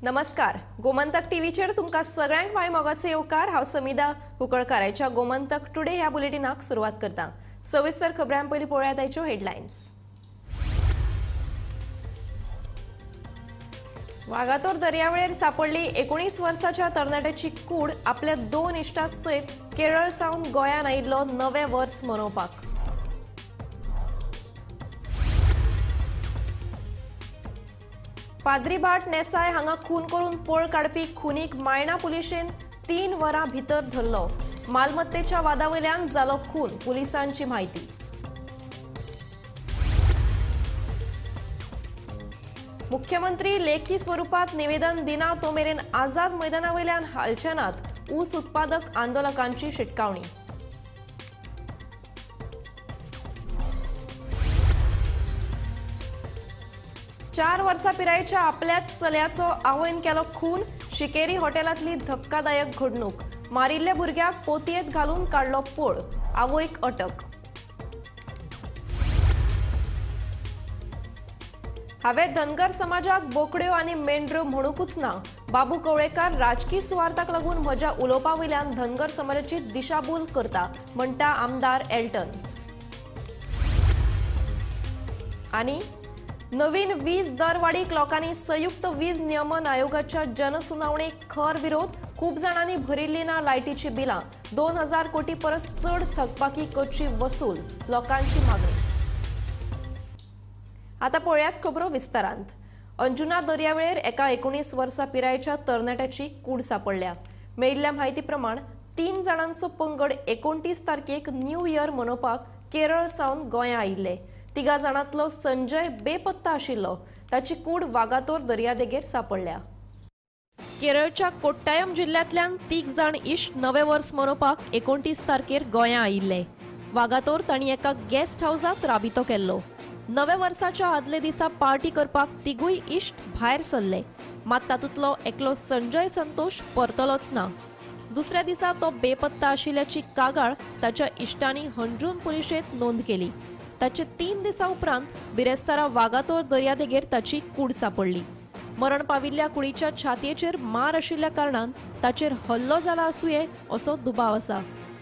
नमस्कार, गोमंतक टीव्हीचेर तुमकां सगळ्यांक माय मोगाचो येवकार। हांव समिदा कुंकळकाराच्या गोमंतक टुडे ह्या बुलेटिनाक सुरवात करता। सविस्तर खबरां पयलीं पळोवया ताच्यो हेडलायन्स। वागातोर दर्यावेळेर सापडली 19 वर्साच्या तरणाट्याची कूड। आपल्या दोन इश्टां सयत केरळ सावन गोंयांत आयिल्लो नवें वर्स मनोवपाक। पाद्रीभाट नेसाय हांगा खून करून पळ काडपी खुनीक मायणा पुलिशेन 3 वरां भितर धरलो। मालमत्तेच्या वादावयल्यान जालो खून, पुलिसांची म्हायती। मुख्यमंत्री लेखी स्वरूपात निवेदन दिना तो मेरेन आझाद मैदानावयल्यान हालचे नात, ऊस उत्पादक आंदोलकांची शिटकावणी। चार वर्सां पिरायेच्या आपल्याच चल्याचो आवयन केलो खून। शिकेरी हॉटेलांतली धक्कादायक घडणूक। मारिल्ल्या भुरग्याक पोतयेंत घालून काडलो पोळ, आवयक अटक। हांवें धनगर समाजाक बोकड्यो आनी मेंढऱ्यो म्हणूंकूच ना। बाबू कवळेकार राजकी सुवार्थाक लागून म्हज्या उलोवपा वयल्यान धनगर समाजाची दिशाभूल करता, म्हणटा आमदार एल्टन। आनी नवीन वीज दरवाडीक लोकांनी संयुक्त वीज नियमन आयोगाच्या जनसुनावणेक खर विरोध। खूब जाणांनी भरिल्ली ना लायटीची बिलां। 2000 कोटी परस चड थकबाकी करची वसूल, लोकांची मागणी। आता पळयात खबरो विस्तारांत। अंजुना दर्यावेळेर एका 19 वर्सां पिरायेच्या तरणाट्याची कूड सापडल्या। मेळिल्ल्या म्हायती प्रमाण 3 जाणांचो पंगड 29 तारखेक न्यू इयर मनोवपाक केरळ सावन गोंया आयिल्ले। तिगा जाणांतलो संजय बेपत्ता आशिल्लो। ताची कूड वागातोर दर्यादेगेर सापडल्या। केरळच्या कोट्टायम जिल्ल्यांतल्यान 3 जाण इश्ट नवें वर्स मनोवपाक 29 तारखेर गोंया आयिल्ले। वागातोर तांणी एका गेस्ट हावजांत राबितो केल्लो। नव्या वर्साच्या आदले दिसा पार्टी करपाक तिगूय इश्ट भायर सरले, मात तातूंतलो एकलो संजय संतोष परतलोच ना। दुसऱ्या दिसा तो बेपत्ता आशिल्ल्याची कागाळ ताच्या इश्टांनी हंजून पुलिशेंत नोंद केली। ताचे 3 दिसां उपरांत बिरेस्तारा वागातोर दर्यादेगेर ताची कूड सापडली। मरण पाविल्ल्या कुडीच्या छातयेचेर मार आशिल्ल्या कारणान ताचेर हल्लो जाला आसुये असो दुबाव आसा।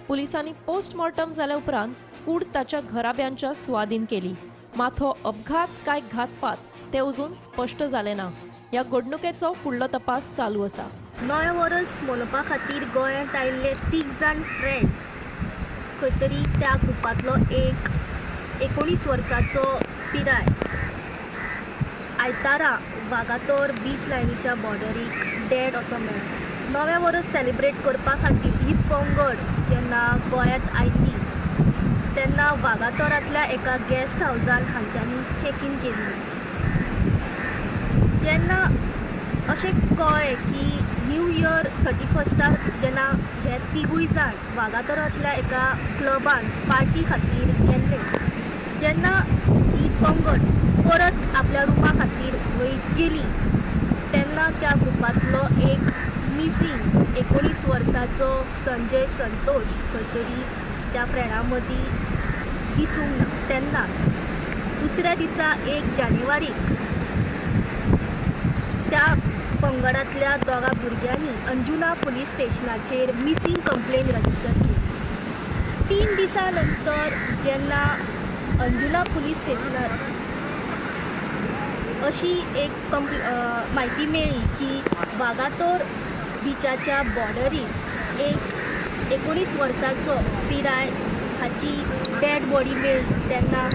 पुलिसांनी पोस्टमॉर्टम जाल्या उपरांत कूड ताच्या घराब्यांच्या सुवादीन केली। मात हो अपघात काय घातपात ते अजून स्पश्ट जालें ना। ह्या घडणुकेचो फुडलो तपास चालू आसा। नवें वर्स मनोवपा खातीर गोंयांत आयिल्ले 3 जाण फ्रेंड खंय तरी त्या ग्रुपांतलो एक 19 वर्साचो पिराय आयतारा वागातोर बीच लायनीच्या बॉर्डरीक डेड असो मेळ्ळो। नवें वर्स सेलिब्रेट करपा खातीर ही पंगड जेन्ना गोंयांत आयली तेन्ना वागातोरांतल्या एका गेस्ट हावजान हांच्यांनी चॅक इन केल्ली। जेन्ना अशें कळ्ळें की न्यू इयर 31 जेन्ना हे तिगूय जाण वागातोरांतल्या एका क्लबान पार्टी खातीर गेल्ले, जेन्ना ही पंगड परत आपल्या रुमा खातीर वयर गेली तेन्ना त्या ग्रुपांतलो एक मिसींग 19 वर्साचो संजय संतोष खंय तरी त्या फ्रेंडां मदीं दिसूंक ना। तेन्ना दुसऱ्या दिसा 1 जानेवारीक त्या पंगडांतल्या 2 भुरग्यांनी अंजुना पुलीस स्टेशनाचेर मिसींग कंप्लेन रजिस्टर केली। 3 दिसां नंतर जेन्ना अंजुना पुलीस स्टेशनार अशी एक म्हायती मेळ्ळी की वागातोर बिचाच्या बॉर्डरीर एक 19 वर्साचो पिराय हाची डेड बॉडी मेळ्ळी तेन्ना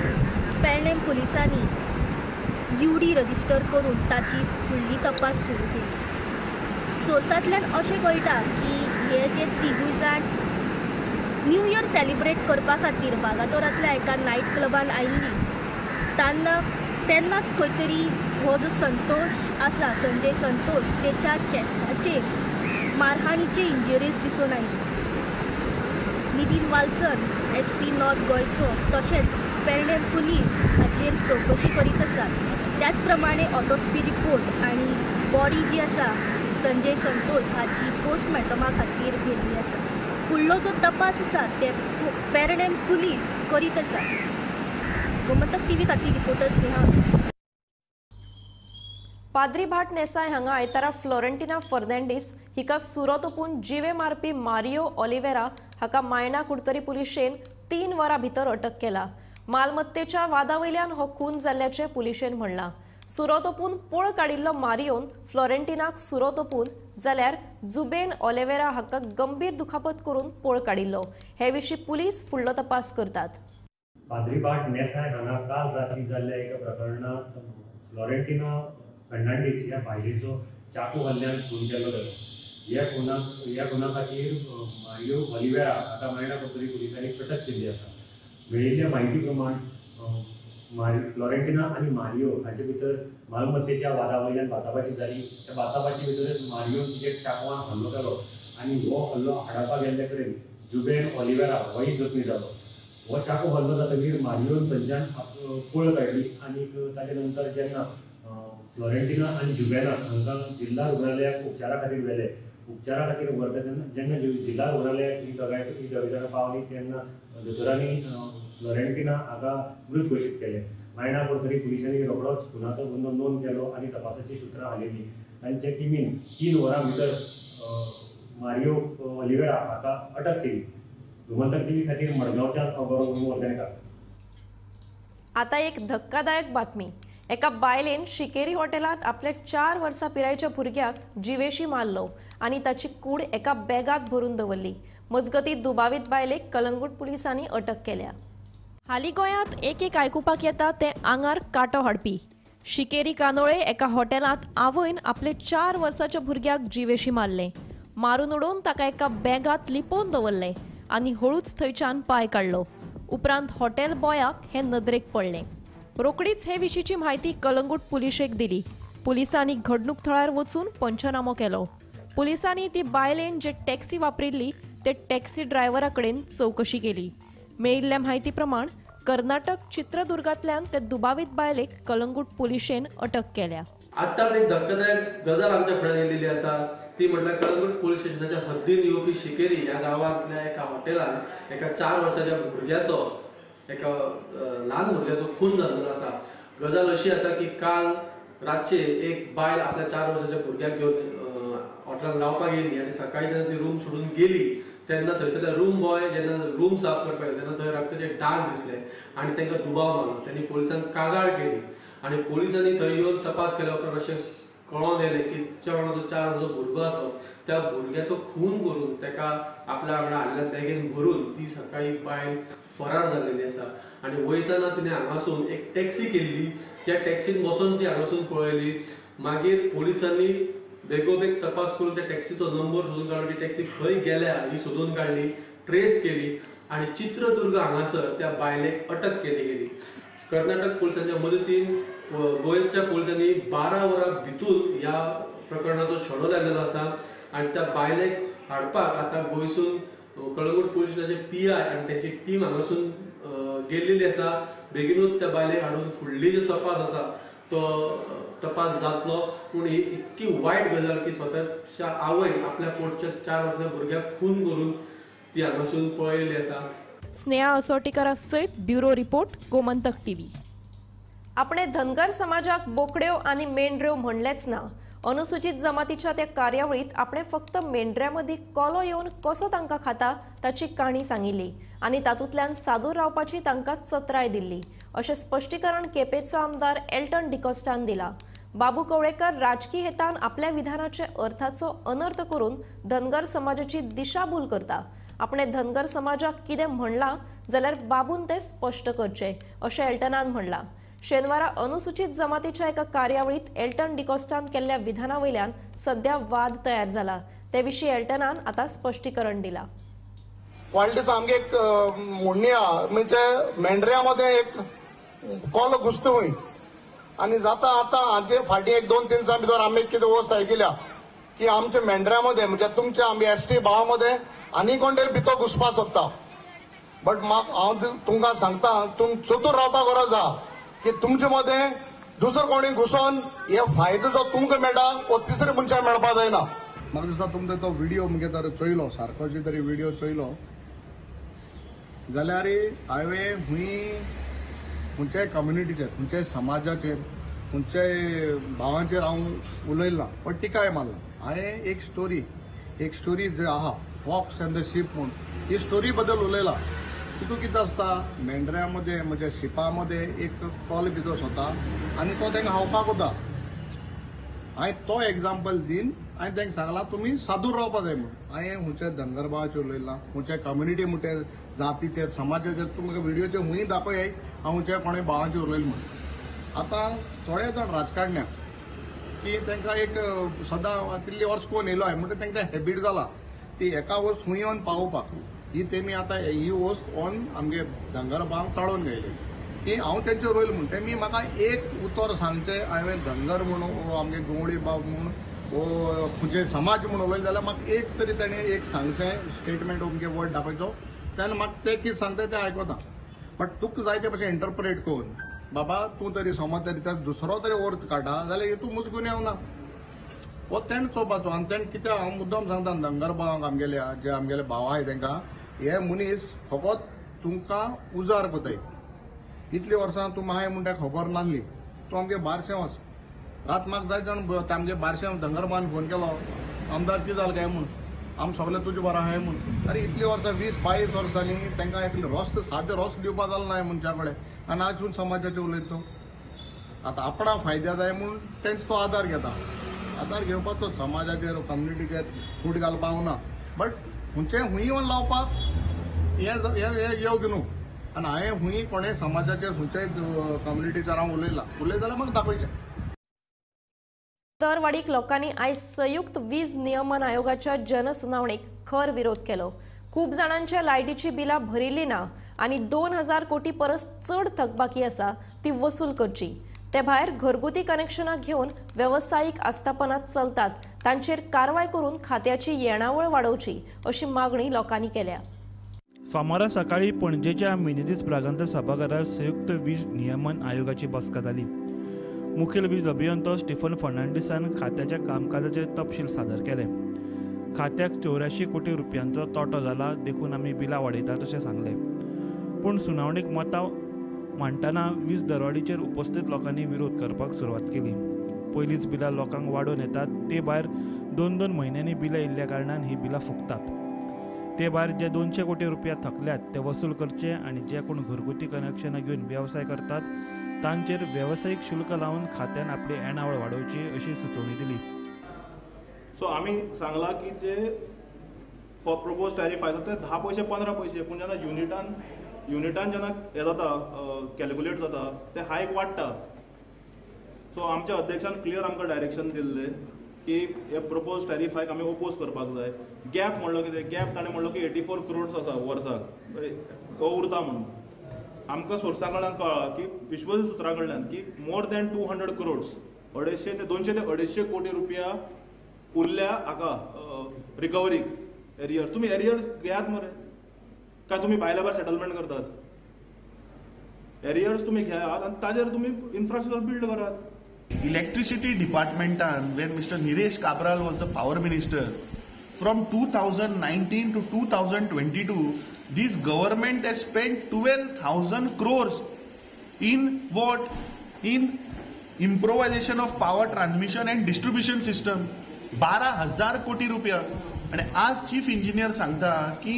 पेडणेम पुलिसांनी UD register करून ताची फुडली तपास सुरू केली। सोर्सांतल्यान अशें कळटा की हे जे तिगूय जाण न्यू इयर सेलिब्रेट करपा खातीर वागातोरांतल्या एका नायट क्लबान आयिल्ली तांकां तेन्नाच खंय तरी हो जो संतोष आसा संजय संतोष तेच्या चेस्टाचेर मारहाणीचे इंजरीज दिसून आयली। नितीन वाल्सन SP north गोंयचो तशेंच पेडणेम पुलीस हाचेर चवकशी करीत आसात। त्याच प्रमाणे ऑटोस्पी रिपोर्ट आनी बॉडी जी आसा संजय संतोष हाची पोस्टमार्टमा खातीर व्हेल्ली आसा. फुडलो जो तपास आसा ते पेरडेम पुलीस करीत आसा. गोमंतक टीव्ही खातीर रिपोर्टर स्नेहा आसा. पाद्री भाट नेसाय हांगा आयतारा फ्लोरेंटिना फर्नांडीस हिका सुरो तोपून जिवे मारपी मारियो ऑलिवेरा हाका मायणा कुडतरी पुलिशेन 3 वरां भितर अटक केला. मालमत्तेच्या वादा वयल्यान हो खून जाल्ल्याचें पुलिशेन म्हणलां. सुरो तोपून पळ काडिल्लो मारियोन फ्लोरेंटिनाक सुरो तोपून जाल्यार जुबेन ऑलिवेरा हाका गंभीर दुखापत करून पळ काडिल्लो. हे विशीं पुलीस फुडलो तपास करतात. पाद्री भाट नेसाय हांगा काल रात्री जाल्ल्या एका प्रकरणांत फ्लोरेंटिना फर्नांडीस ह्या बायलेचो चाकू हल्ल्यान खून केल्लो जालो. ह्या खुना खातीर मारियो ऑलिवेरा हाका मायणा कुडतरी पुलिसांनी अटक केल्ली आसा. मेळिल्ल्या म्हायती प्रमाण फ्लोरेंटिना आनी मारियो हांचे भितर मालमत्तेच्या वादा वयल्यान बाचाबाची जाली. त्या बाचाबाची भितरच मारियोन तिचेर चाकवान हल्लो केलो आनी हो हल्लो आडावपाक गेल्ले कडेन जुबेन ऑलिवेरा होय जखमी जालो. हो चाकू हल्लो जातकीर मारियोन थंयच्यान पळ काडली आनी ताजे नंतर जेन्ना फ्लोरेंटिना आनी जुबेना हांकां जिल्हा रुग्णालयाक उपचारा खातीर व्हेले. उपचारा खातीर व्हरता तेन्ना जेन्ना जिल्हा रुग्णालयाक ही दोगांय जाणां पावली तेन्ना दोतोरांनी फ्लोरेंटिना हाका मृत घोशीत केलें. मायणा कुडतरी पुलिसांनी रोखडोच खुनाचो गुन्यांव नोंद केलो आनी तपासाची सुत्रां हालयलीं. तांचे टिमीन 3 वरां भितर मारियो ऑलिवेरा हाका अटक केली. गोमंतक टीव्ही खातीर मडगांवच्या गौरव वर्गणेकार. आता एक धक्कादायक बातमी. एका बायलेन शिकेरी हॉटेलांत आपल्या 4 वर्सां पिरायेच्या भुरग्याक जिवेशी मारलो आनी ताची कूड एका बॅगांत भरून दवरली. मजगतीं दुबावीत बायलेक कलंगूट पुलिसांनी अटक केल्या. हालीं गोंयांत एक एक आयकुपाक येता तें आंगार कांटो हाडपी. शिकेरी कांदोळे एका हॉटेलांत आवयन आपले 4 वर्सांच्या भुरग्याक जिवेशी मारलें. मारून उडोवन ताका एका बॅगांत लिपोवन दवरलें आनी हळूच थंयच्यान पांय काडलो. उपरांत हॉटेल बॉयाक हें नदरेक पडलें. रोकडीच हे विशींची म्हायती कलंगूट पुलिशेक दिली. पुलिसांनी घडणूक थळार वचून पंचनामो केलो. पुलिसांनी ती बायलेन जे टॅक्सी वापरिल्ली ते टॅक्सी ड्रायव्हरा कडेन चवकशी केली. मेळिल्ल्या म्हायती प्रमाण कर्नाटक चित्रदुर्गांतल्यान ते दुबावीत बायलेक कलंगूट पुलिशेन अटक केल्या. आत्ताच एक धक्कादायक गजाल आमच्या फुड्यान येयलेली आसा ती म्हटल्यार कलंगूट पुलीस स्टेशनाच्या हद्दीन येवपी शिकेरी ह्या गांवांतल्या एका हॉटेलान एका 4 वर्साच्या भुरग्याचो एका ल्हान भुरग्याचो खून जाल्लो आसा. गजाल अशी आसा की काल रातचे एक बायल आपल्या 4 वर्साच्या भुरग्याक घेवन हॉटेलान रावपाक गेली आनी सकाळी जेन्ना ती रूम सोडून गेली तेन्ना थंयसरल्या रूम बॉय जेन्ना रूम साफ करपाक गेले तेन्ना थंय रक्ताचे डाग दिसले आनी तांकां दुबाव मारलो. त्यांनी पोलिसांक कागाळ केली आनी पोलिसांनी थंय येवन तपास केल्या उपरांत अशें कळोन येयलें की तिच्या वांगडा जो 4 वर्साचो भुरगो आसलो त्या भुरग्याचो खून करून ताका आपल्या वांगडा हाडल्या बॅगेन भरून ती सकाळी बायल फरार जाल्लेली आसा. आनी वयतना तिणें हांगासून एक टॅक्सी केल्ली, त्या टॅक्सीन बसून ती हांगासून पळयली. मागीर पोलिसांनी बेगोबेग तपास करून त्या टॅक्सीचो नंबर सोदून काडलो, ती टॅक्सी खंय गेल्या ही सोदून काडली, ट्रेस केली आनी चित्रदुर्ग हांगासर त्या बायलेक अटक केली गेली. कर्नाटक पोलिसांच्या मदतीन गोंयच्या पोलिसांनी 12 वरां भितून ह्या प्रकरणाचो छडो लायलेलो आसा आनी त्या बायलेक हाडपाक आतां गोंयसून कळंगूट पुलीस स्टेशनाचे पी I आनी तेंची टीम हांगासून गेल्लेली आसा. बेगीनूच त्या बायलेक हाडून फुडली जो तपास आसा तो तपास जातलो. पूण ही इतकी वायट गजाल की स्वताच्या आवयन आपल्या पोटच्या 4 वर्साच्या भुरग्याक खून करून ती हांगासून पळयल्ली आसा. स्नेहा असोटीकरा सयत ब्युरो रिपोर्ट, गोमंतक टीव्ही. आपणे धनगर समाजाक बोकड्यो आनी मेंढऱ्यो म्हणलेच ना. अनुसूचित जमातीच्या त्या कार्यावळीत आपणे फक्त मेंढऱ्या मदीं कोलो येवन कसो तांकां खाता ताची काणी सांगिल्ली आनी तातूंतल्यान सादूर रावपाची तांकां चत्राय दिल्ली अशें स्पश्टीकरण केपेंचो आमदार एल्टन डिकॉस्टान दिला. बाबू कवळेकर राजकी हेतान आपल्या विधानाचे अर्थाचो अनर्थ करून धनगर समाजाची दिशाभूल करता. आपणे धनगर समाजाक कितें म्हणलां जाल्यार बाबून तें स्पश्ट करचें अशें एल्टनान म्हणलां. शेनवारा अनुसूचित जमातीच्या एका कार्यावळीत एल्टन डिकॉस्टान केल्ल्या विधाना वयल्यान सध्या वाद तयार जाला. ते विशीं एल्टनान आतां स्पश्टीकरण दिलां. फाटल्या दिसा आमगे एक म्हणणी आहा, म्हणजे मेंढऱ्या मदें एक कोलो घुसता खंय आनी जाता आतां हाजे फाटीं 1-2-3 दिसां भितर आमी कितें वस्त आयकिल्या की आमच्या मेंढऱ्या मदें म्हणजे तुमच्या आमी एस टी भावा मदें आनी कोण तरी भितर घुसपाक सोदता. बट म्हाका हांव तुमकां सांगता, तुम चतूर रावपाक गरज आहा की तुमचे मदें दुसरो कोणी घुसोन हे फायदो जो तुमकां मेळटा हो तिसरे मनशाक मेळपा जायना. म्हाका दिसता तुमकां तो व्हिडियो मुगे तर चोयलो, सारको जे तरी व्हिडियो चोयलो जाल्यार हांवें हुंय खंयच्याय कम्युनिटीचेर, खंयच्याय समाजाचेर, खंयच्याय भावांचेर हांव उलयलां पण टिकाय मारला. हांवें एक स्टोरी जी आहा फॉक्स अँड the ship म्हूण, ही स्टोरी बद्दल उलयला. तितून कितें आसता, मेंढऱ्या मदें म्हणजे शिपा मदें एक कॉल भितर सोता आनी तो तांकां खावपाक वता. हांवें तो एग्जाम्पल दीन हांवें तांकां सांगलां तुमी सादूर रावपा जाय म्हूण. हांवें खंयच्या धनगर भावाचेर उलयलां, खंयच्या कम्युनिटी म्हणटे जातीचेर समाजाचेर तुमकां व्हिडियोचेर हुंय दाखय हांव खंयच्या कोणे भावांचेर उलयलें म्हूण. आतां थोडे जाण राजकारण्याक की तांकां एक सदां तितली वर्स कोण येयलो आहे म्हणटा तांकां हॅबीट जाला ती एका वस्त खूंय येवन पावोवपाक. ही तेमी आतां ही वस्त ऑन आमगे धनगर भावांक चाळोवन घेयली की हांव तेंचेर उलयलें म्हूण. तेमी म्हाका एक उतर सांगचें हांवें धनगर म्हूण वो आमगे गवळी बाब म्हूण वो खंयचे समाज म्हूण उलयलें जाल्यार म्हाका एक तरी तेणें एक सांगचें स्टेटमेंट अमके वर्ड दाखयचो, तेन्ना म्हाका तें कितें सांगता तें आयकता. बट तुका जाय ते भशेन इंटरप्रेट करून बाबा तूं तरी समज तरी त्या दुसरो तरी अर्थ काडटा जाल्यार हितून मुजगून येवना. हो तेणें चोवपाचो. आनी तेणें कितें हांव मुद्दम सांगता धनगर भावांक आमगेल्या जे आमगेले भाव आहाय तांकां, हे मनीस फकत तुमकां उजार कोताय. इतली वर्सां तूं माय म्हूण ताका खबर नासली, तूं आमगे बारशें वच रात म्हाका जाय जाण आमगे बारशें धनगर भावान फोन केलो, आमदार कितें जालें काय म्हूण, आम सगळें तुजें बरें आहाय म्हूण. अरे इतली वर्सां 20-22 वर्सांनी तांकां एक रस्तो सादें रस्तो दिवपा जालो ना मनशा कडेन आनी आजून समाजाचेर उलयता तो. आतां आपणा फायद्या जाय म्हूण तेंचो तो आदार घेता. आदार घेवपाचो समाजाचेर कम्युनिटीचेर फूट घालपाक ना, बट खंयचें हुंय येवन लावपाक हें योग्य न्हू. आनी हांवें हुंय कोणें समाजाचेर खंयच्याय कम्युनिटीचेर हांव उलयलां, उलयत जाल्यार म्हाका दाखयचें. तरवाडीक लोकांनी आयज संयुक्त वीज नियमन आयोगाच्या जनसुनावणेक खर विरोध केलो. खूब जाणांच्या लायटीची बिलां भरिल्ली ना आनी 2000 कोटी परस चड थकबाकी आसा ती वसूल करची. ते भायर घरगुती कनेक्शनां घेवन वेवसायीक आस्थापनां चलतात तांचेर कारवाय करून खात्याची येणावळ वाडोवची अशी मागणी लोकांनी केल्या. सोमारा सकाळी पणजेच्या मिनेझीस ब्रागांझा सभाघरात संयुक्त वीज नियमन आयोगाची बसका जाली. मुखेल वीज अभियंतो स्टीफन फर्नांडीसान खात्याच्या कामकाजाचे तपशील सादर केले. खात्याक 84 कोटी रुपयांचो तोटो जाला देखून आमी बिलां वाडयतात अशें सांगलें. पूण सुनावणीक मतां मांडटना वीज दरवाडीचेर उपस्थित लोकांनी विरोध करपाक सुरवात केली. पयलींच बिलां लोकांक वाडोवन येतात, ते भायर 2-2 म्हयन्यांनी बिलां येयल्ल्या कारणान ही बिलां फुकतात. ते भायर जे 200 कोटी रुपया थकल्यात ते वसूल करचे आनी जे कोण घरगुती कनेक्शनां घेवन वेवसाय करतात तांचेर वेवसायीक शुल्क लावन खात्यान आपली येणावळ वाडोवची अशी सुचोवणी दिली. सो आमी सांगला की जे प्रपोज टॅरिफ आसा ते 10 पयशे 15 पयशे, पूण जेन्ना युनिटान जेन्ना हें जाता कॅल्क्युलेट जाता ते हायक वाडटा. सो आमच्या अध्यक्षान क्लियर आमकां डायरेक्शन दिल्लें की हे प्रपोज टॅरिफ हायक आमी ओपोज करपाक जाय. गॅप म्हणलो कितें, गॅप ताणें म्हणलो की 84 क्रोड्स आसा वर्साक तो उरता म्हणून. आमकां सोर्सा कडल्यान कळ्ळां की विश्वसनीय सुत्रां कडल्यान की मोर दॅन 200 क्रोड्स, 250 ते 250 कोटी रुपया उरल्या हाका रिकवरीक एरियर्स. तुमी एरियर्स घेयात मरे, काय तुमी भायल्या भायर सेटलमेंट करतात? एरियर्स तुमी घेयात आनी ताजेर तुमी इन्फ्रास्ट्रक्चर बिल्ड करात. इलेक्ट्रिसिटी डिपार्टमेंटान when Mister Nilesh Cabral was the power minister, from 2019 to 2022 this government has spent 12,000 crores in what? In improvisation of power transmission and distribution system. 12,000 कोटी रुपया. आनी आज चीफ इंजिनियर सांगता की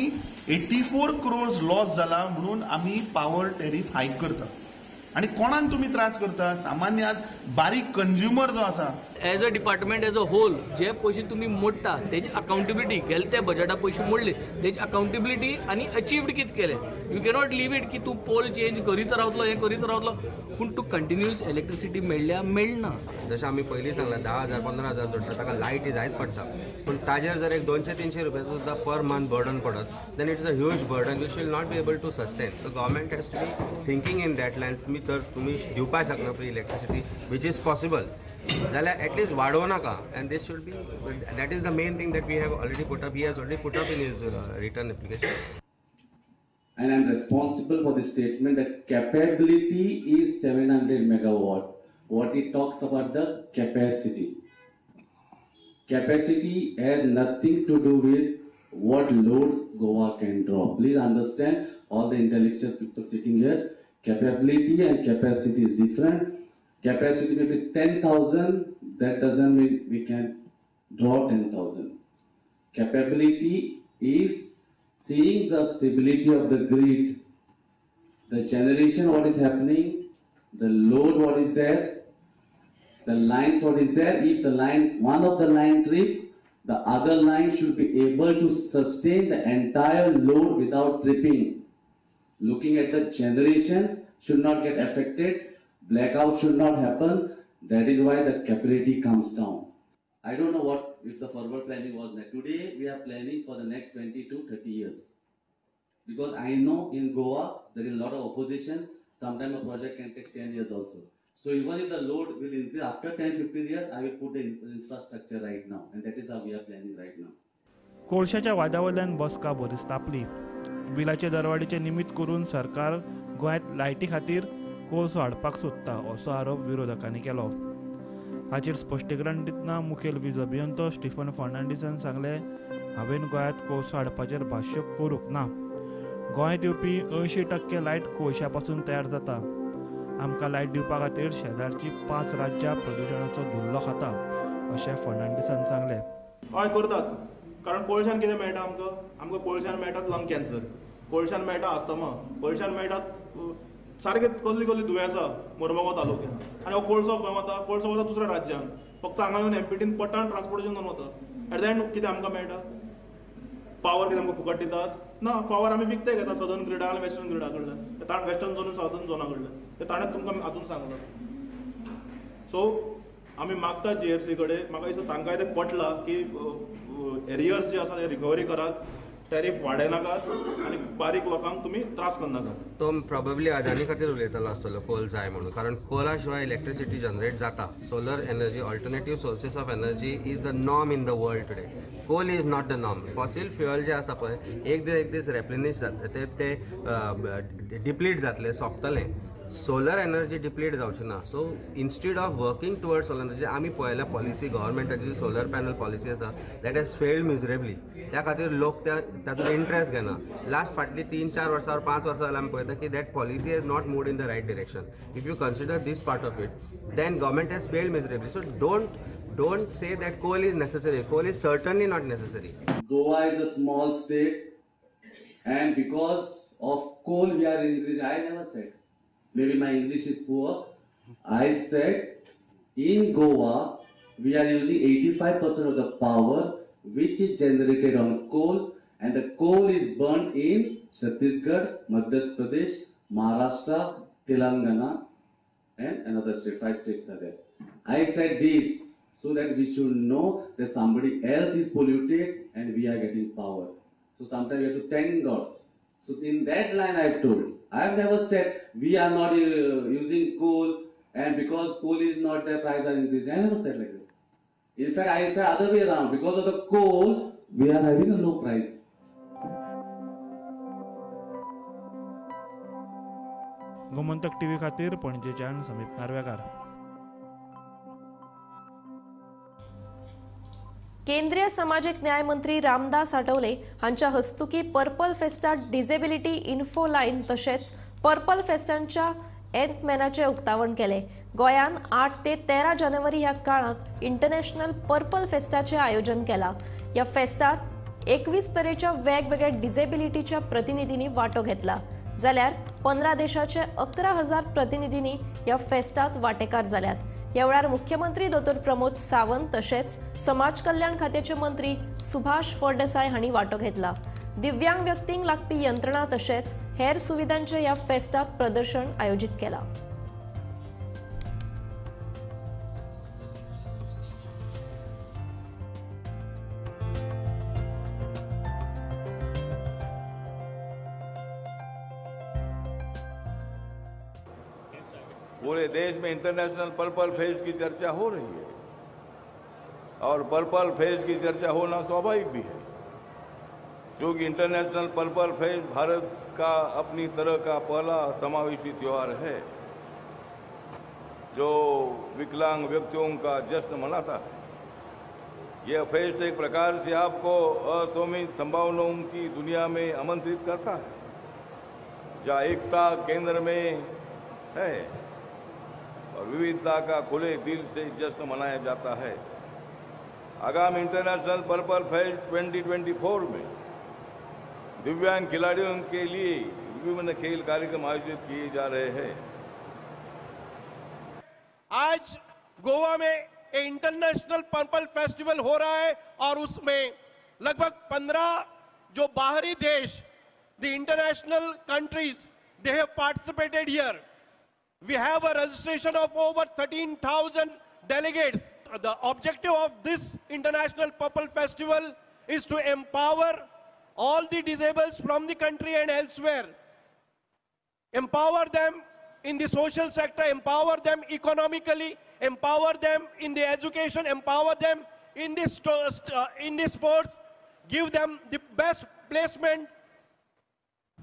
84 क्रोर्स लॉस जाला म्हणून आमी पावर टॅरीफ हायक करता. आनी कोणाक तुमी त्रास करता? सामान्य आज बारीक कंज्युमर जो आसा. As a department as a whole जे पयशे तुमी मोडटा तेजी अकाउंटेबिलिटी, गेले ते बजेटा पयशे मोडले तेजी अकाउंटेबिलिटी आनी अचिव्ड कितें केलें. You cannot leave it की तूं पोल चेंज करीत रावतलो, हें करीत रावतलो, पूण तूं कंटिन्युअस इलेक्ट्रिसिटी मेळ्ळ्या मेळना. जशें आमी पयलीं सांगलां 10,000 15,000 जोडटा ताका लायटी जायत पडटा, पूण ताजेर जर एक 200-300 रुपयाचो सुद्दां पर मंथ बर्डन पडत then it's a huge burden which will not be able to sustain. So government has to be thinking in that lines. तुमी जर तुमी दिवपाक शकना free electricity which is possible जाल्यार एटलिस्ट वाडोवं नाका. And this should be, that is the main thing that we have already put up, he has already put up in his written application. And I am responsible for the statement that capability is 700 megawatt. What it talks about the capacity. Capacity has nothing to do with what load Goa can draw. Please understand, all the intellectual people sitting here, capability and capacity is different. Capacity may be 10,000, that doesn't mean we can draw 10,000. Capability is seeing the stability of the grid, the generation what is happening, the load what is there, the lines what is there. If the line, one of the line trip, the other line should be able to sustain the entire load without tripping. Looking at the generation should not get affected, blackout should not happen. That is why the capability comes down. I don't know what if the forward planning was. Today we are planning for the next 20 to 30 years. Because I know in Goa there is a lot of opposition. Sometimes a project can take 10 years also. So even if the load will increase after 10-15 years, I will put the infrastructure right now, and that is how we are planning right now. कोळशाच्या वादावयल्यान बसका बरीच तापली. बिलाचे दरवाडीचे निमित्त करून सरकार गोंयांत लायटी खातीर कोळसो हाडपाक सोदता असो आरोप विरोधकांनी केलो. हाचेर स्पश्टीकरण दितना मुखेल वीज अभियंतो स्टीफन फर्नांडीसान सांगलें, हांवें गोंयांत कोळसो हाडपाचेर भाश्य करूंक ना. गोंयांत येवपी 80% लायट कोळशा पासून तयार जाता. आमकां लायट दिवपा खातीर शेजारची 5 राज्यां प्रदुशणाचो धुल्लो खाता अशें फर्नांडीसान सांगलें. हय करतात, कारण कोळशान कितें मेळटा आमकां? आमकां कोळशान मेळटात लंग कॅन्सर, कोळशान मेळटा आस्थमा, कोळशान मेळटात सारके कसली कसली दुयेंसां मरमगांव तालुक्यान. आनी हो कोळसो खंय वता? कोळसो वता दुसऱ्या राज्यांत. फक्त हांगा येवन एमपीटीन पटान ट्रान्सपोर्टेशन जावन वता. एट the and कितें आमकां मेळटा? पावर कितें आमकां फुकट दितात? ना, पावर आमी विकते घेता सदर्न ग्रिडा आनी वेस्टर्न ग्रिडा कडल्यान, वेस्टर्न झोन सदर्न झोना कडल्यान. ते ताणें तुमकां हातून सांगलां. सो आमी मागता जीएफसी कडेन, म्हाका दिसता तांकांय तें पटलां की एरियर्स जे आसा ते रिकवरी करात, टॅरीफ वाडयनाकात आनी बारीक लोकांक तुमी त्रास करनाकात. तो प्रॉबेबली अदानी खातीर उलयतालो आसतलो कोल जाय म्हणून, कारण कोला शिवाय इलेक्ट्रिसिटी जनरेट जाता. Solar energy, alternative sources of energy is the norm in the world today. Coal is not the norm. Fossil fuel जे आसा पळय, एक दीस एक दीस रेप्लिनिश जातले, ते डिप्लीट जातले, सोंपतले. सोलर एनर्जी डिप्लीट जावची ना. So instead of working towards solar energy, आमी पळयल्या पॉलिसी गव्हर्मेंटाची सोलर पॅनल पॉलिसी आसा, that has failed मिजरेबली. त्या खातीर लोक त्या तातूंत इंट्रस्ट घेना. लास्ट फाटली 3-4 वर्सां 5 वर्सां जाल्यार आमी पळयता की that policy has not moved in the right direction. If you consider this part of it, then government has failed miserably. So don't say that coal is necessary. Coal is certainly not necessary. Goa is a small state and because of coal we are increasing. I never said. Maybe my English is poor. I said in Goa we are using 85% of the power which is generated on coal, and the coal is burned in Chhattisgarh, Madhya Pradesh, Maharashtra, Telangana and another state. 5 states are there. I said this so that we should know that somebody else is polluted and we are getting power. So sometimes we have to thank God. So in that line I have told. I have never said we are not using coal and because coal is not there, price are increasing. I never said like that. In fact, I said other way around. Because of the coal, we are having a low price. Gomantak TV खातीर पणजेच्यान समीप नार्वेकार. केंद्रीय सामाजिक न्याय मंत्री रामदास आठवले हांच्या हस्तुकी purple फेस्टात disability info line तशेंच purple फेस्टांच्या एंतमॅनाचें उक्तावण केलें. गोंयांत 8 ते 13 जानेवारी ह्या काळांत इंटरनॅशनल पर्पल फेस्टाचें आयोजन केलां. ह्या फेस्टात 21 तरेच्या वेगवेगळ्या डिसेबिलिटीच्या प्रतिनिधींनी वांटो घेतला, जाल्यार 15 देशाचे 11,000 प्रतिनिधींनी ह्या फेस्टात वांटेकार जाल्यात. ह्या वेळार मुख्यमंत्री दोतोर प्रमोद सावंत तशेंच समाज कल्याण खात्याचे मंत्री सुभाष फळदेसाय हांणी वांटो घेतला. दिव्यांग व्यक्तींक लागपी यंत्रणा तशेंच हेर सुविधांचे ह्या फेस्टात प्रदर्शन आयोजीत केलां. पूरे देश में इंटरनेशनल पर्पल फेज की चर्चा हो रही है और पर्पल फेज की चर्चा होना स्वाभाविक भी है, क्योंकि इंटरनेशनल पर्पल फेज भारत का अपनी तरह का पहला समावेशी त्यौहार है। जो विकलांग व्यक्तियों का जश्न मनाता है। यह फेस्ट एक प्रकार से आपको असीमित संभावनाओं की दुनिया में आमंत्रित करता है, जहाँ एकता केंद्र में है और विविधता का खुले दिल से जश्न मनाया जाता है। आगामी इंटरनेशनल पर्पल फेस्ट 2024 में दिव्यांग खिलाड़ियों के लिए विभिन्न खेल कार्यक्रम आयोजित किए जा रहे हैं। आज गोवा में इंटरनेशनल पर्पल फेस्टिवल हो रहा है और उसमें लगभग 15 जो बाहरी देश, the international countries, they have participated here. We have a registration of over 13,000 delegates. The objective of this International Purple Festival is to empower all the disabled from the country and elsewhere. Empower them in the social sector, empower them economically, empower them in the education, empower them in the sports, give them the best placement,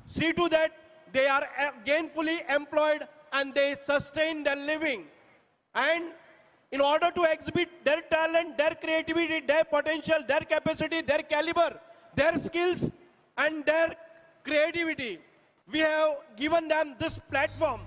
see to that they are gainfully employed and they sustain their living. And in order to exhibit their talent, their creativity, their potential, their capacity, their caliber, their skills and their creativity, we have given them this platform.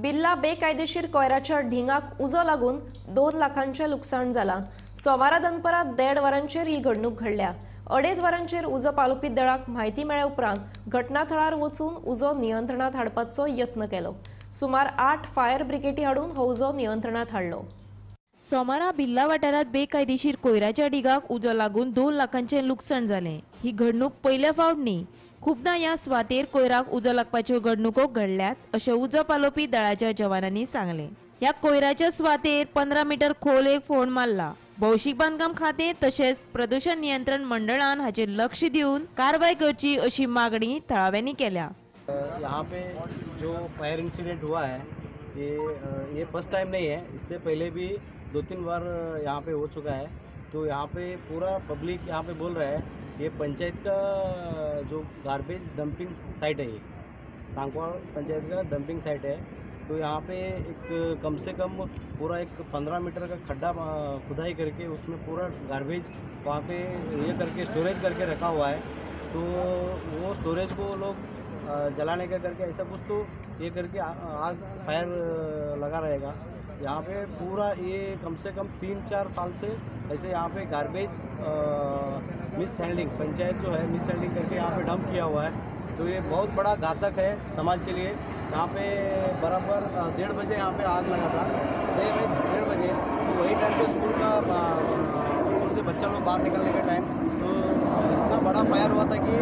Birla बेकायदेशीर कोयराच्या ढिंगाक उजो लागून 2 लाखांचें लुकसाण जालां. सोमारा दनपरां 1:30 वरांचेर ही घडणूक घडल्या. 2.5 वरांचेर उजो पालोवपी दळाक म्हायती मेळ्ळ्या उपरांत घटनाथळार वचून उजो नियंत्रणांत हाडपाचो यत्न केलो. सुमार 8 फायर ब्रिगेडी हाडून हो उजो नियंत्रणांत हाडलो. सोमारा बिर्ला वाठारांत बेकायदेशीर कोयराच्या ढिगाक उजो लागून 2 लाखांचें लुकसाण जालें. ही घडणूक पयल्या फावट न्ही, खूबदां ह्या सुवातेर कोयराक उजो लागपाच्यो घडणुको घडल्यात अशें उजो पालोवपी दळाच्या जवानांनी सांगलें. ह्या कोयराच्या सुवातेर 15 मिटर खोल एक फोंड मारला. भौशीक बांदकाम खातें तशेंच प्रदूषण नियंत्रण मंडळान हाचेर लक्ष दिवन कारवाय करची अशी मागणी थळाव्यांनी केल्या. यहाँ पे जो फायर इंसिडेंट हुआ है ये फर्स्ट टाइम नहीं है, इससे पहले भी 2-3 बार यहाँ पे हो चुका है. तो यहाँ पे पूरा पब्लिक यहाँ पे बोल रहा है ये पंचायत का जो गार्बेज डंपिंग साइट है, ये सांकवाड़ पंचायत का डंपिंग साइट है. तो यहाँ पे एक कम से कम पूरा एक 15 मीटर का खड्डा खुदाई करके उसमें पूरा गार्बेज वहाँ पे ये करके स्टोरेज करके रखा हुआ है. तो वो स्टोरेज को लोग जलाने का करके ऐसा कुछ तो ये करके आग फायर लगा रहेगा. यहाँ पे पूरा ये कम से कम 3-4 साल से ऐसे यहाँ pay garbage miss handling, panchayat जो है मिस हैंडलिंग करके यहाँ पे डंप किया हुआ है. तो ये बहुत बड़ा घातक है समाज के लिए. यहाँ पे बराबर 1:30 बजे यहाँ पे आग लगा था, 1:30 बजे. तो वही टाइम पे स्कूल का स्कूल से बच्चा लोग बाहर निकलने का टाइम, तो इतना बड़ा फायर हुआ था कि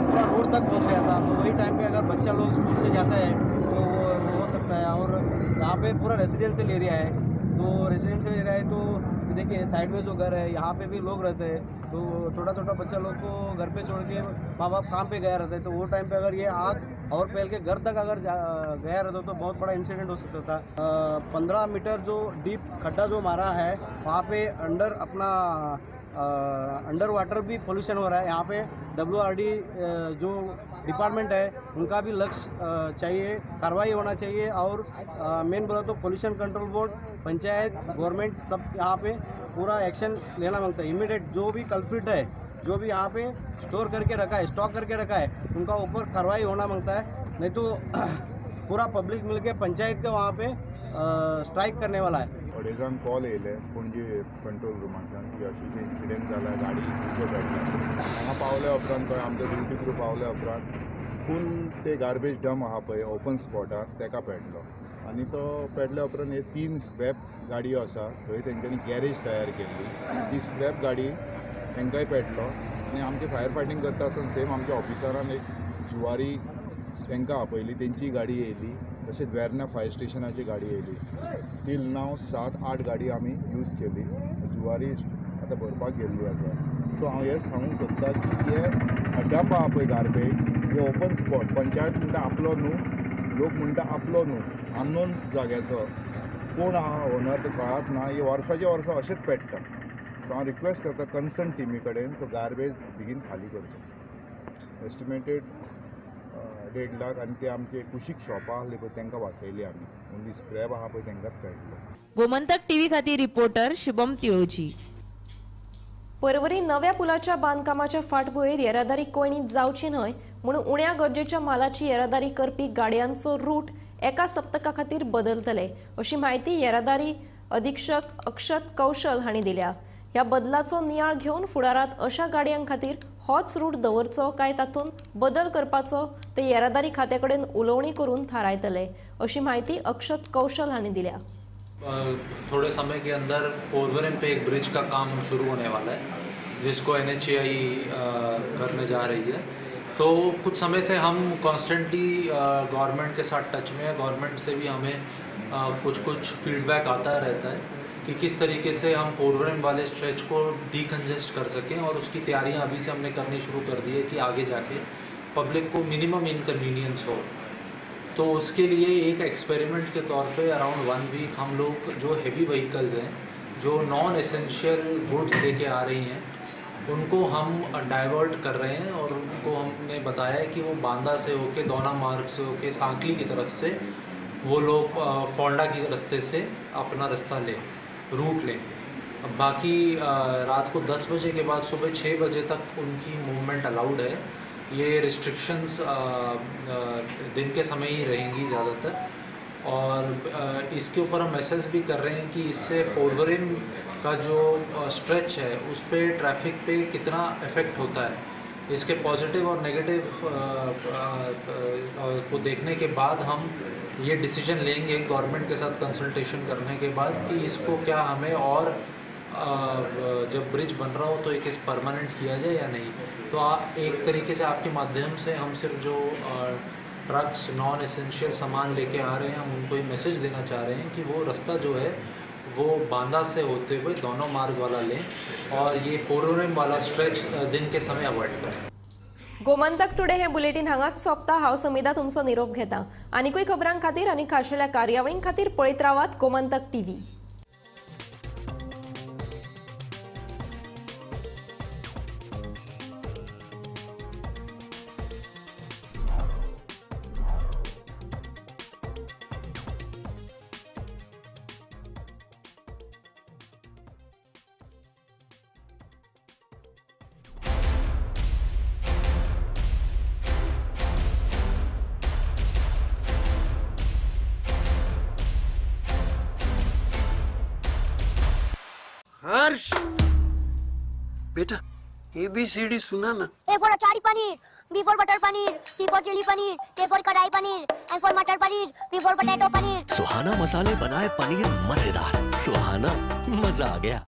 पूरा रोड तक पहुँच गया था. तो वही टाइम पे अगर बच्चा लोग स्कूल से जाता है तो वो हो सकता है. और यहाँ पे पूरा रेसिडेंशियल एरिया है, तो रेसिडेंशियल एरिया है तो देखिए साइड में जो घर है यहाँ पे भी लोग रहते हैं. तो छोटा छोटा बच्चा लोग को घर पे छोड़ के माँ बाप काम पे गया रहते हैं. तो वो टाइम पे अगर ये आग और फैल के घर तक अगर गया रहता तो बहुत बड़ा इंसिडेंट हो सकता था. 15 मीटर जो डीप खड्डा जो मारा है वहाँ पे अंडर अपना अंडर वाटर भी पोल्यूशन हो रहा है. यहाँ पे WRD जो डिपार्टमेंट है उनका भी लक्ष्य चाहिए, कार्रवाई होना चाहिए. और मेन बोला तो pollution control board, panchayat, government सब यहाँ पे पूरा एक्शन लेना मांगता है. इमीडिएट जो भी कल्प्रिट है, जो भी यहाँ पे स्टोर करके रखा है, स्टॉक करके रखा है, उनका ऊपर कार्रवाई होना मांगता है. नहीं तो पूरा पब्लिक मिलके पंचायत के वहाँ पे स्ट्राइक करने वाला है. अडेजांक कॉल येयले पणजे कंट्रोल रुमांतल्यान की अशें अशें इन्सिडंट जाला, गाडी उजो पेटला. हांगा पावल्या उपरांत कळ्ळें आमचे ड्युटी क्रू पावल्या उपरांत फूल ते गार्बेज डंप आहा पळय ओपन स्पॉटार तेका पेटलो. आनी तो पेटल्या उपरांत हे 3 स्क्रॅप गाडयो आसा थंय तेंच्यांनी गॅरेज तयार केल्ली, ती स्क्रॅप गाडी तेंकांय पेटलो. आनी आमचे फायर फायटींग करता आसतना सेम आमच्या ऑफिसरान एक जुवारी तांकां आपयली, तेंची गाडी येयली, तशेंच वेर्ना फायर स्टेशनाची गाडी येयली. टील नाव 7-8 गाडी आमी यूज केली. जुवारी आतां भरपाक गेल्ली आसा. सो हांव हें सांगूंक सोदता की हे डंप आहा पळय गार्बेज, हे ओपन स्पॉट, पंचायत म्हणटा आपलो न्हू, लोक म्हणटा आपलो न्हू, अननोन जाग्याचो कोण आहा ओनर तो कळत ना. हे वर्साचे वर्सां अशेंच पेट्टा. सो हांव रिक्वेस्ट करता कन्सर्न टिमी कडेन तो गार्बेज बेगीन खाली करचो. एस्टिमेटेड 1.5 लाख आनी ते आमचे कुशीक शॉपां आहली पळय तांकां वाचयली आमी, ओन्ली स्क्रॅप आहा पळय तांकांच काडलो. गोमंतक टीव्ही खातीर रिपोर्टर शुभम तिळोजी. पर्वरी नव्या पुलाच्या बांदकामाच्या फाटभुंयेर येरादारी कोयणीत जावची न्हय म्हूण उण्या गरजेच्या मालाची येरादारी करपी गाडयांचो रूट एका सप्तका खातीर बदलतले अशी म्हायती येरादारी अधीक्षक अक्षत कौशल हांणी दिल्या. ह्या बदलाचो नियाळ घेवन फुडारांत अशा गाडयां खातीर होच रूट दवरचो काय तातूंत बदल करपाचो ते येरादारी खात्या कडेन उलोवणी करून थारायतले अशी म्हायती अक्षत कौशल हांणी दिल्या. थोड़े समय के अंदर पोरवरेम पे एक ब्रिज का काम शुरू होने वाला है जिसको NHAI करने जा रही है। तो कुछ समय से हम कॉन्स्टेंटली गवर्नमेंट के साथ टच में है। गवर्नमेंट से भी हमें कुछ कुछ फीडबैक आता रहता है कि किस तरीके से हम पोरवरेम वाले स्ट्रेच को डीकंजेस्ट कर सकें और उसकी तैयारियां अभी से हमने करनी शुरू कर दी है कि आगे जाके पब्लिक को मिनिमम इनकन्वीनियंस हो। तो उसके लिए एक एक्सपेरिमेंट के तौर पे अराउंड 1 वीक हम लोग जो हैवी व्हीकल्स हैं, जो नॉन एसेंशियल गुड्स लेके आ रही हैं, उनको हम डाइवर्ट कर रहे हैं और उनको हमने बताया है कि वो बांदा से होके, दौना मार्ग से होके, सांकली की तरफ से वो लोग फोंडा के रास्ते से अपना रास्ता लें, रूट लें। बाकी रात को 10 बजे के बाद सुबह 6 बजे तक उनकी मूवमेंट अलाउड है। ये रिस्ट्रिक्शंस दिन के समय ही रहेंगी ज़्यादातर। और इसके ऊपर हम मैसेज भी कर रहे हैं कि इससे पोरवरेम का जो स्ट्रेच है उस पर ट्रैफिक पे कितना इफ़ेक्ट होता है, इसके पॉजिटिव और नेगेटिव को देखने के बाद हम ये डिसीजन लेंगे गवर्नमेंट के साथ कंसल्टेशन करने के बाद कि इसको क्या हमें और जब ब्रिज बन रहा हो तो एक इस परमानेंट किया जाए या नहीं। तो एक तरीके से आपके माध्यम से हम सिर्फ जो ट्रक्स नॉन एसेंशियल सामान लेके आ रहे हैं, हम उनको ये मैसेज देना चाह रहे हैं कि वो रास्ता जो है वो बांदा से होते हुए दोनों मार्ग वाला लें और ये पोरवरेम वाला स्ट्रेच दिन के समय अवॉइड करें। गोमंतक टुडे हे बुलेटीन हांगाच सोंपता. हांव समिता तुमचो निरोप घेता. आनीकूय खबरां खातीर आनी खाशेल्या कार्यावळीं खातीर पळयत रावात गोमंतक टीव्ही. हर्ष बेटा ABCD सुना ना। A for achari paneer, B for butter paneer, C for chilli paneer, K for kadai paneer, M for matar paneer, P for potato paneer. Suhana मसाले बनाए पनीर मजेदार। सुहाना मजा आ गया।